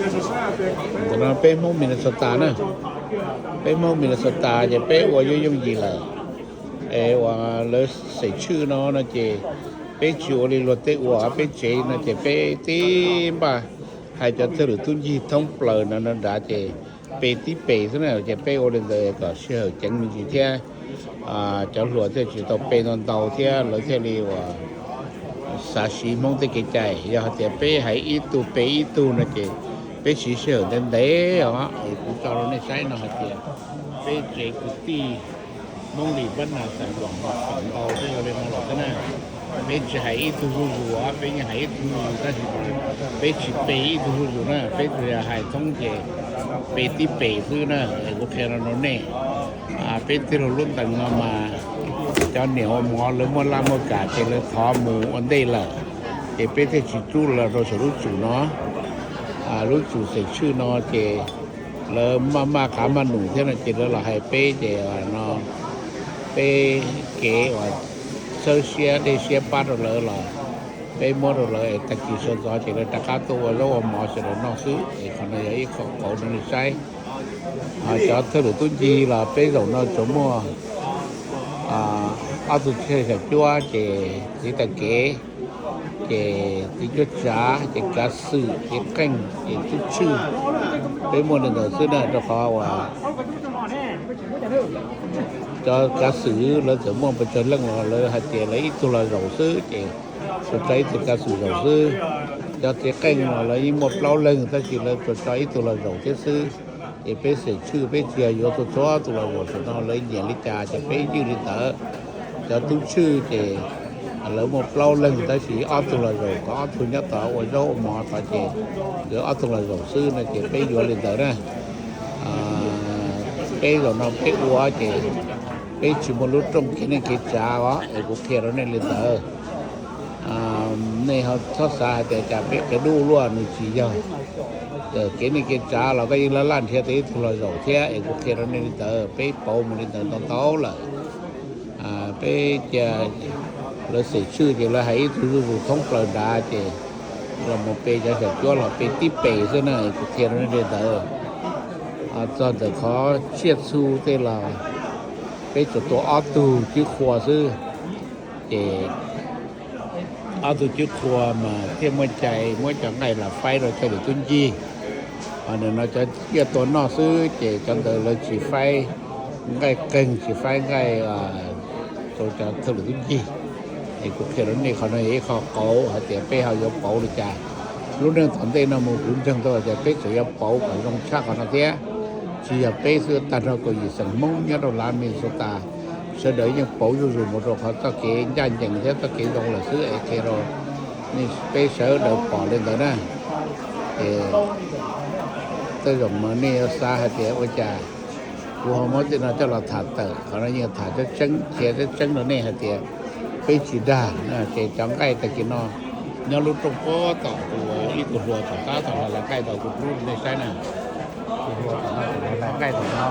Ntawm no peb Hmoob Minnesota na, peb Hmoob Minnesota ces peb ua yooj yooj yim lawm. Es uas lawv xeem tshwj no no ces peb tsis ua li luag tej ua, peb tsev no ces peb tib npaj hais cov thawj lwm tub ncig thoob plaws no no nrad ces pe tib pes xwb na, ces peb ua li ntawd kom sij hawm ceev me ntsis thiab cov hluas thiaj tsis tau pe ntau ntau thiab lawv thiaj li uas xav siv Hmoob tej kev cai. Yog hais tias peb hais ib tug pe ib tug no ces peb siv sij hawm ntev ntev os. Es kuv tso rau nej saib no hais tias peb tsev kwv tij Hmoob Lis Pab Nas Xeem Luam no feem ntau peb ua li no lawm xwb na. Peb tsis hais ib tug zuj zus, peb yeej hais ib tug zuj zus tab sis peb tsis pe ib tug zuj zus na, peb tsuas yog hais thoob ces pe tib pes xwb na. Es kuv qhia no rau nej, peb tij laug lub ntees no mas cov niam ua mov lawv muaj laj muaj kam ces lawv thov mus ua ntej lawm, ces peb thiaj tsis rub los rau saum lub tsum no. Lub tsum xeem tshwj no ces lawv maj maj qab maj num thiab no ces lawv los hais peb ces no peb kev uas txhawb siab dej siab pab rau lawv los peb muab rau lawv es tag kis sawv ntxov ces lawv rov qab tuaj ua zaub ua mov sawv daws noj xwb. Es qhov no yog ib qho qauv rau nej saib. Cov thawj lwm tub ncig los peb zaum no tsuas muaj ob tug thawj xyom cuab ces txiv taw kev, ces txiv cuab tsav, ces kav xwm, txiv qeej, ces tub tshwj. Peb muaj li ntawd xwb na, rau qhov uas cov kav xwm lawv txawm muaj pes tsawg leej los lawv hais tias lawv ib tug los zaum xwb ces tsuas tso ib tug kav xwm zaum xwb. Cov txiv qeej los lawv yeej muaj plaub leeg tab sis lawv tsuas tso ib tug los zaum thiab xwb. Ces peb xeem tshwj peb tsis yog yuav txhua txhua tus los zaum, tam no lawv nyiam li cas ces peb ywj li ntawd. Cov tub tshwj ces lawv muaj plaub leeg tab sis ob tug los zaum, kom ob tug nyob tod ua zaub ua mov tod ces nkawd ob tug los zaum xwb no ces peb yuav li ntawd na. Peb zaum no peb ua ces peb tsis muaj lub rooj kev neej kev tsav os, es kuv qhia rau nej li ntawd. Nej ho txhob xav hais tias cas peb qias dub luaj, nws tsis yog. Kev neej kev tsav los koj yeej laj laj nrhiav tau ib tug los zaum thiab, es kuv qhia rau nej li ntawd, peb pauv mus li ntawd ntau ntau lawm. Peb cia lawv xeem tshwj ces lawv hais ib tug zuj zus thoob plaws nrad ces los mus pe cov xyom cuab los pe tib pes xwb na, es kuv qhia rau nej li ntawd. Txog ntawm qhov tsiaj txhu tej los peb tsuas tua ob tug cwb qhua xwb, ces ob tug cwb qhua mas thiaj muaj cai muab cov nqaij los faib rau thawj lwm tub ncig. Ho nim no cov tsiaj tua noj xwb ces cov ntawd lawv tsis faib nqaij qeeg, tsis faib nqaij rau cov thawj lwm tub ncig. Es kuv qhia rau nej qhov no yog ib qho qauv hais tias peb ho yuav pauv li cas. Lub neej tom ntej no mus kuv ntseeg tau tias peb tseem yuav pauv kom zoo tshaj qhov no thiab. Tsis yog peb xwb, tag nrho kaum yim xeem Hmoob nyob rau lav Minnesota sawv daws yeej pauv zuj zus mus rau qhov txoj kev ncaj ncees thiab txoj kev zoo lawm xwb, es qhia rau nej peb sawv daws pom li ntawd na. Es tej zaum mas nej yuav xav hais tias ua cas kuv ho muab tej no coj los tham tawm, qhov no yeej tham tseeb tseeb, qhia tseeb tseeb rau nej hais tias peb tsis dag. Ces cov nqaij tag kis no nyob lub rooj pob tom kuv ib tug hluas tom qab tau hla nqaij tau, kuv rub rau nej saib na. Tus hluas tom no ces hla nqaij tom no.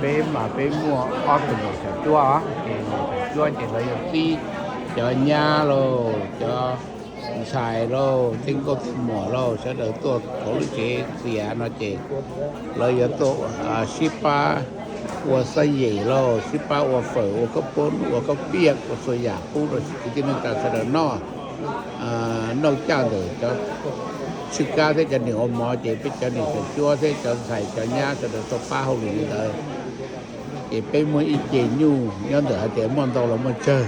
Peb mas peb muaj ob tug niam xyom cuab, ces niam xyom cuab ces lawv yuav txib cov nyab lauj, cov ntxhais lauj, tej nkauj tej muam lauj, sawv daws tuaj kauv lub tsev txias no ces lawv yuav tuaj sib pab ua xab yem lauj, sib pab ua fawm, ua kab poob, ua kab piaj, ua txhua yam pub rau kwv tij neej tsa sawv daws noj. Noj caj ntawm cov tshwj kab thiab cov niam ua mov ces peb cov niam xyom cuab thiab cov ntxhais cov nyab sawv daws tuaj pab hauj lwm li ntawd. Ces peb muaj ib ce nyuj, nyob ntawm hais tias muaj ntau los muaj tsawg,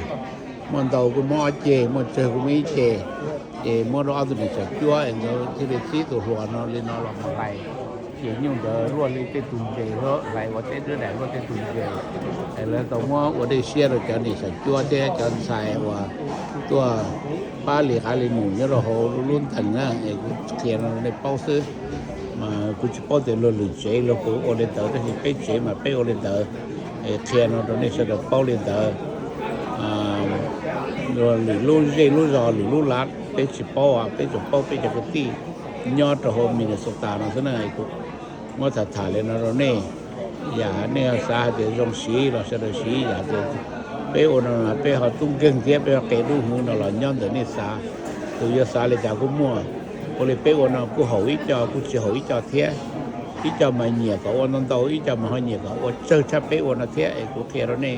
muaj ntau kuj muab ob ce, muaj tsawg kuj muab ib ce. Ces muab rau ob tug niam xyom cuab es nkawd thiaj li txib tus hluas no li no los mus hlais. Ces nyuj ntawd luaj li tej tus ntses, hlais ua teb dawb daim luaj tej tus ntses. Es lawv tau muab ua dej siab rau cov niam xyom cuab thiab cov ntxhais uas tuaj pab li qav li num nyob rau hauv lub ntees na. Es kuv qhia no rau nej paub xwb, mas kuv tsis paub tias luag lwm tsev luag puas ua li ntawd, tab sis peb tsev mas peb ua li ntawd. Es qhia no rau nej sawv daws paub li ntawd. Luag lwm lub zej lub zos lwm lub lav peb tsis paub, peb tsuas paub peb cov kwv tij nyob rau hauv Minnesota no xwb na. Kuv muab tham tham li no rau nej, yam nej xav hais tias zoo siv los sawv daws siv, yam tias peb ua no peb ho tub nkeeg thiab peb ho qia dub hwv no los nyob ntawm nej xav. Tus yuav xav li cas kuj muaj. Ua li peb ua no kuj haum ib co kuj tsis haum ib co thiab. Ib co mas nyiam kom ua ntau ntau, ib co mas ho nyiam kom ua tsawg tshaj peb ua no thiab. Es kuv qhia rau nej,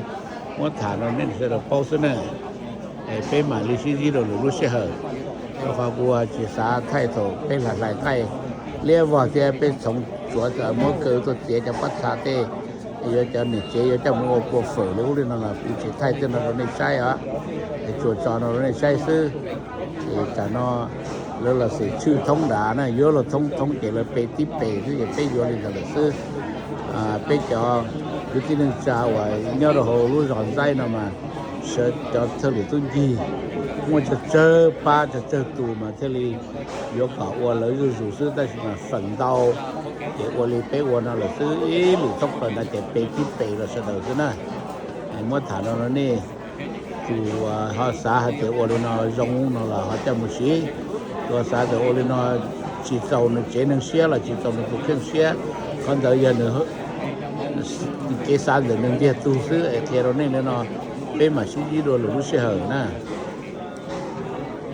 muab tham rau nej sawv daws paub xwb na. Es peb mam li sib ntsib rau lwm lub sij hawm, rau qhov kuv tsis xav thaij thaum peb hlais hlais nqaij liab vog thiab peb txhoov tsuav muab kaw tuaj txiav cov pob txha tej, yuav cov niam tsev yuav coj mus ua kua fawm li ub li no los kuv tsis thaij tej no rau nej saib os. Es tsuas tso no rau nej saib xwb. Es tam no lawv los xwm tshwj thoob nrad na, yuav luag thoob thoob ces lawv pe tib pes xwb ces peb yuav li ntawd lawm xwb. Peb cov kwv tij neej tsa uas nyob rau hauv lub zos Ntxaib no mas sawv cov thawj lwm tub ncig muaj tsawg tsawg pab tsawg tsawg tus mas thiaj li yuav kom ua lawv zuj zus xwb, tab sis mas feem ntau ces ua li peb ua no lawm xwb, ib lwm thoob plaws ntawd ces pe tib pes los sawv daws xwb na. Muab tham no rau nej, tus ho xav hais tias ua li no zoo no los ho coj mus siv, tus ho xav tias ua li no tsis txaus nws tsev neeg siab los tsis txaus nws tus kheej siab, qhov ntawd yog nws kev xav ntawm nws ntiag tug xwb. Es qhia rau nej li no, peb mam sib ntsib dua lwm lub sij hawm na.